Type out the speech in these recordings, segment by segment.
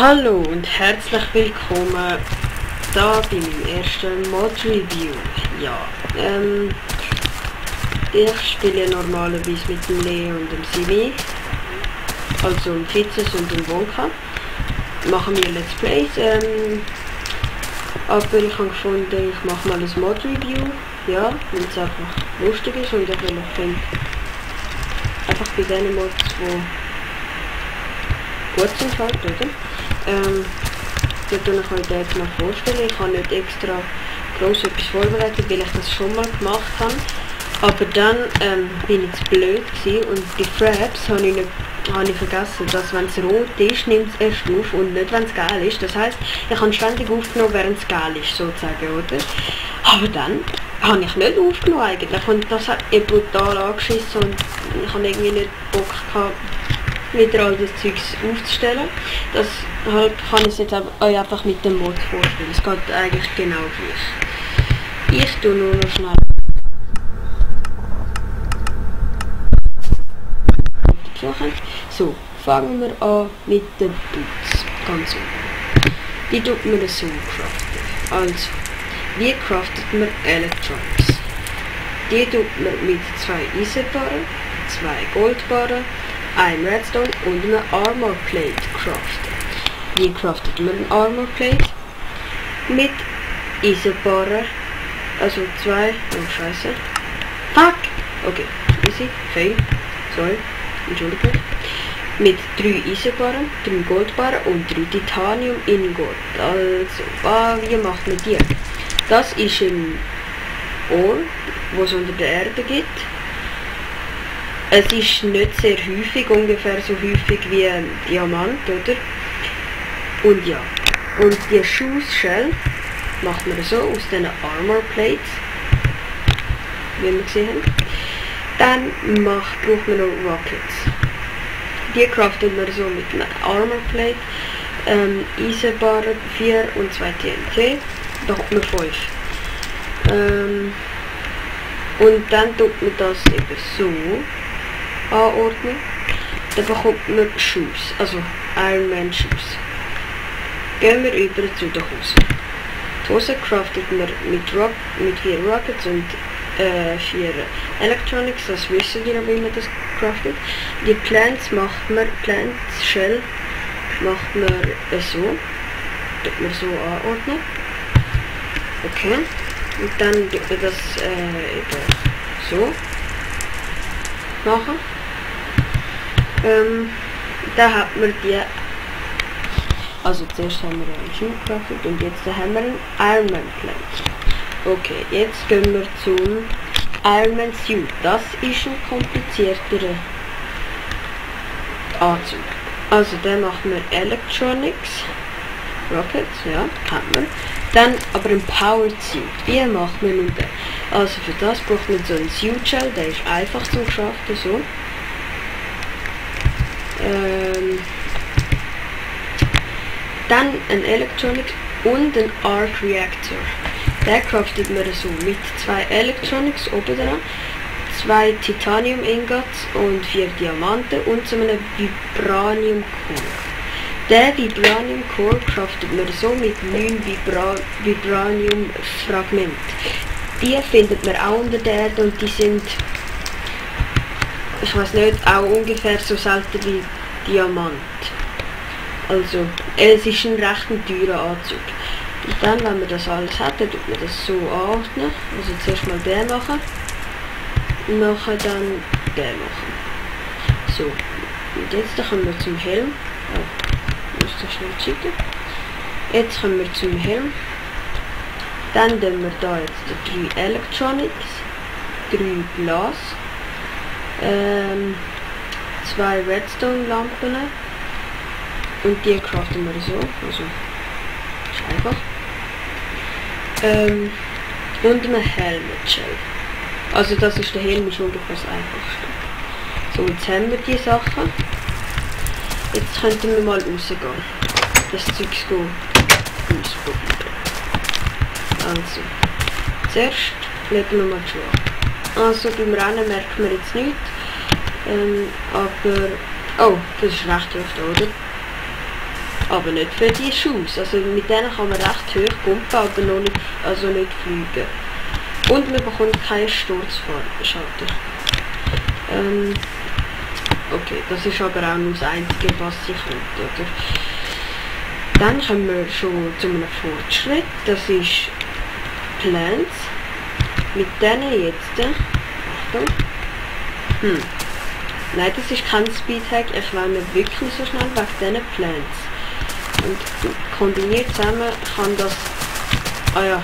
Hallo und herzlich willkommen da bei meinem ersten Mod-Review. Ja, ich spiele normalerweise mit dem Leo und dem Simi, also dem Fitzes und dem Wonka. Machen wir Let's Plays, aber ich habe gefunden, ich mache mal ein Mod-Review, ja, weil es einfach lustig ist und ich finde, einfach bei den Mods, die gut sind halt, oder? Ich tue euch den jetzt mal vorstellen. Ich habe nicht extra groß etwas vorbereitet, weil ich das schon mal gemacht habe. Aber dann bin ich zu blöd gewesen und die Fraps habe ich vergessen, dass wenn es rot ist, nimmt es erst auf und nicht wenn es gelb ist. Das heisst, ich habe ständig aufgenommen, während es gelb ist, sozusagen, oder? Aber dann habe ich nicht aufgenommen eigentlich und das hat mich brutal angeschissen und ich habe irgendwie nicht Bock gehabt, wieder all das Zeugs aufzustellen. Deshalb kann ich es jetzt euch einfach mit dem Mod vorstellen. Es geht eigentlich genau gleich. Ich tue nur noch schnell suchen. So, fangen wir an mit den Boots. Ganz unten. Die tut man so craften. Also, wie craftet man Electronics? Die tut man mit 2 Eisenbarren, 2 Goldbarren, ein Redstone und eine Armor Plate craften. Wie craftet man eine Armor Plate? Mit Eisenbarren, also 2, oh scheiße, fuck, okay, easy, fail, sorry, entschuldigt mich. Mit 3 Eisenbarren, 3 Goldbarren und 3 Titanium in Gold. Also, wie macht man die? Das ist ein Ore, was es unter der Erde gibt. Es ist nicht sehr häufig, ungefähr so häufig wie ein Diamant, oder? Und ja, und die Schussshell macht man so aus diesen Armor Plates, wie wir gesehen haben. Dann braucht man noch Rockets. Die craftet man so mit einer Armor Plate, Eisenbarren 4 und 2 TNT, da hat man 5. Und dann tut man das eben so anordnen. Dann bekommt man Shoes, also Iron Man Shoes. Gehen wir über zu den Hosen. Die Hosen craftet man mit 4 Rockets und 4 Electronics, das wissen ihr, wie man das craftet. Die Plants Shell macht man so. Tut man so anordnen. Okay. Und dann tut man das eben so machen. Da hat man die, also zuerst haben wir einen Schuh gecraftet und jetzt haben wir einen Iron Man Plate. Okay, jetzt gehen wir zum Iron Man Suit. Das ist ein komplizierterer Anzug. Also dann macht man Electronics, Rockets, ja, hat man. Dann aber ein Powered Suit. Wie macht man nun den? Also für das braucht man so einen Suit Shell, der ist einfach zum Craften, so. Dann ein Electronics und ein Arc Reactor. Der craftet man so mit 2 Electronics oben dran, 2 Titanium Ingots und 4 Diamanten und so einem Vibranium Core. Der Vibranium Core craftet man so mit 9 Vibranium Fragment. Die findet man auch unter der Erde und die sind, ich weiß nicht, auch ungefähr so selten wie Diamant. Also, es ist ein recht teurer Anzug. Und dann, wenn man das alles hat, dann tut man das so anordnen. Also zuerst mal den machen. Und nachher dann den machen. So, und jetzt kommen wir zum Helm. Oh, muss ich schnell checken. Jetzt kommen wir zum Helm. Dann nehmen wir da jetzt 3 Electronics, 3 Glas, 2 Redstone Lampen und die craften wir so, also ist einfach. Und eine Helmet Shell. Also das ist der Helm, ist ungefähr das einfachste. So, jetzt haben wir die Sachen. Jetzt könnten wir mal rausgehen. Das Zeug ausprobieren. Also, zuerst legen wir mal die Schuhe. Also beim Rennen merkt man jetzt nichts. Aber, oh, das ist recht oft, oder? Aber nicht für die Schuhe. Also mit denen kann man recht hoch pumpen, aber noch nicht, also nicht fliegen. Und man bekommt keinen Sturzschalter. Okay, das ist aber auch nur das Einzige, was ich könnte, oder? Dann kommen wir schon zu einem Fortschritt. Das ist Plants. Mit denen jetzt. Achtung. Nein, das ist kein Speedhack. Ich will nicht wirklich so schnell wegen diesen Plants. Und kombiniert zusammen kann das. Ah ja,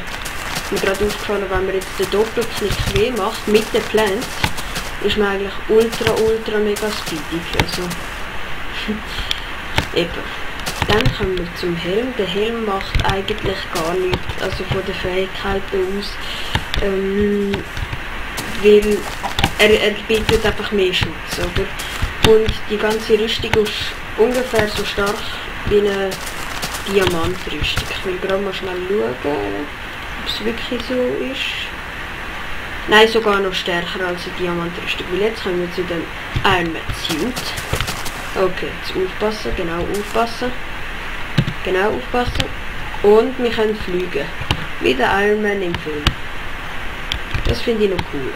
mir gerade aufgefallen, wenn man jetzt den Doppelklick W macht mit den Plants, ist man eigentlich ultra mega speedig. Also eben. Dann kommen wir zum Helm. Der Helm macht eigentlich gar nichts, also von den Fähigkeiten aus, weil er bietet einfach mehr Schutz, oder? Und die ganze Rüstung ist ungefähr so stark wie eine Diamantrüstung. Ich will gerade mal schnell schauen, ob es wirklich so ist. Nein, sogar noch stärker als eine Diamantrüstung, weil jetzt kommen wir zu dem Iron Man Suit. Okay, jetzt aufpassen, genau aufpassen. Und wir können fliegen. Wie der Iron Man im Film. Das finde ich noch cool.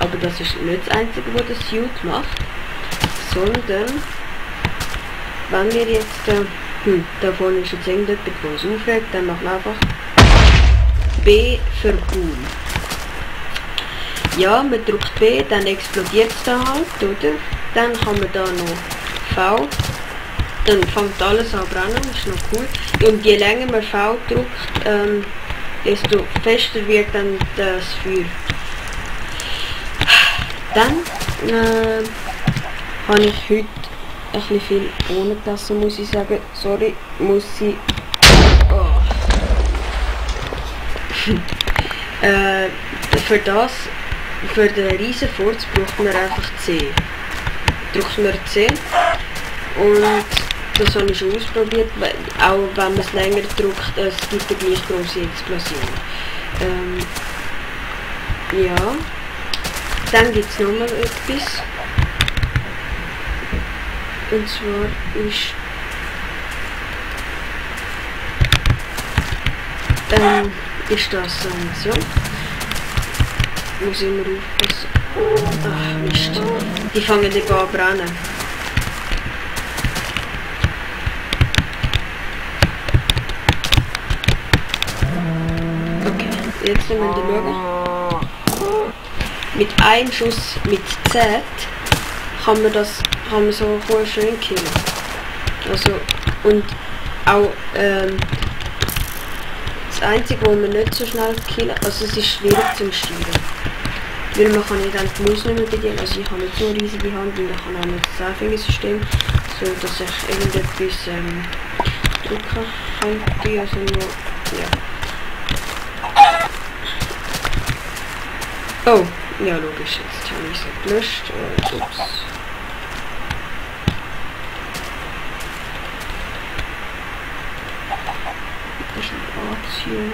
Aber das ist nicht das Einzige, was das Suit macht. Sondern, wenn wir jetzt... da vorne ist jetzt irgendetwas, der uns aufregt, dann machen wir einfach B für Boom. Ja, man drückt B, dann explodiert es da halt, oder? Dann kann man da noch V. Dann fängt alles an brennen, das ist noch cool. Und je länger man V drückt, desto fester wird dann das Feuer. Dann habe ich heute ein bisschen viel ohne Tasse, muss ich sagen. Sorry, muss ich... Oh. Für den Riesenfurz braucht man einfach C. Drückt man C und das habe ich schon ausprobiert, auch wenn man es länger drückt, es gibt eine gleich große Explosion. Ja, dann gibt es nochmal etwas. Und zwar ist das so. Muss immer aufpassen. Ach Mist. Die fangen eben an zu brennen. Okay, jetzt müssen wir schauen. Mit einem Schuss mit Z kann man so schön killen. Also, und auch das Einzige, wo man nicht so schnell killen, also es ist schwierig zum Steuern. Weil man kann nicht an die Maus nicht mehr bedienen, also ich habe nicht so eine riesige Hand und ich habe auch nicht das Zehnfingersystem, so dass ich irgendetwas drücken könnte, also nur, ja. Oh, ja logisch, jetzt habe ich es gelöscht, ups. Das ist ein Arzt hier.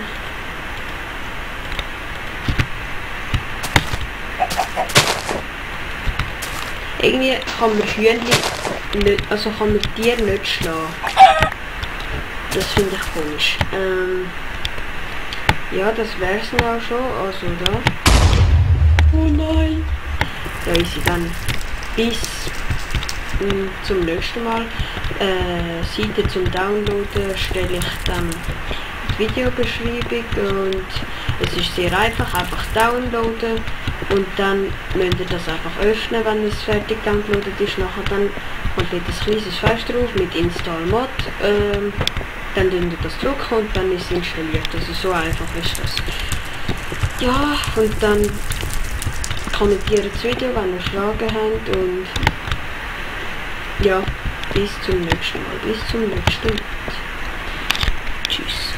Irgendwie kann man Hühnchen nicht, also kann man Tiere nicht schlagen. Das finde ich komisch. Ja, das wär's dann auch schon. Also da. Oh nein! Da ist sie dann. Bis zum nächsten Mal. Seite zum Downloaden stelle ich dann die Videobeschreibung und es ist sehr einfach downloaden und dann müsst ihr das einfach öffnen, wenn es fertig downloadet ist. Nachher dann kommt ein kleines Fenster drauf mit Install Mod, dann drückt ihr das drücken und dann ist es installiert. Also so einfach ist das. Ja, und dann kommentiert das Video, wenn ihr Fragen habt und ja, bis zum nächsten Mal, bis zum nächsten Mal. Tschüss.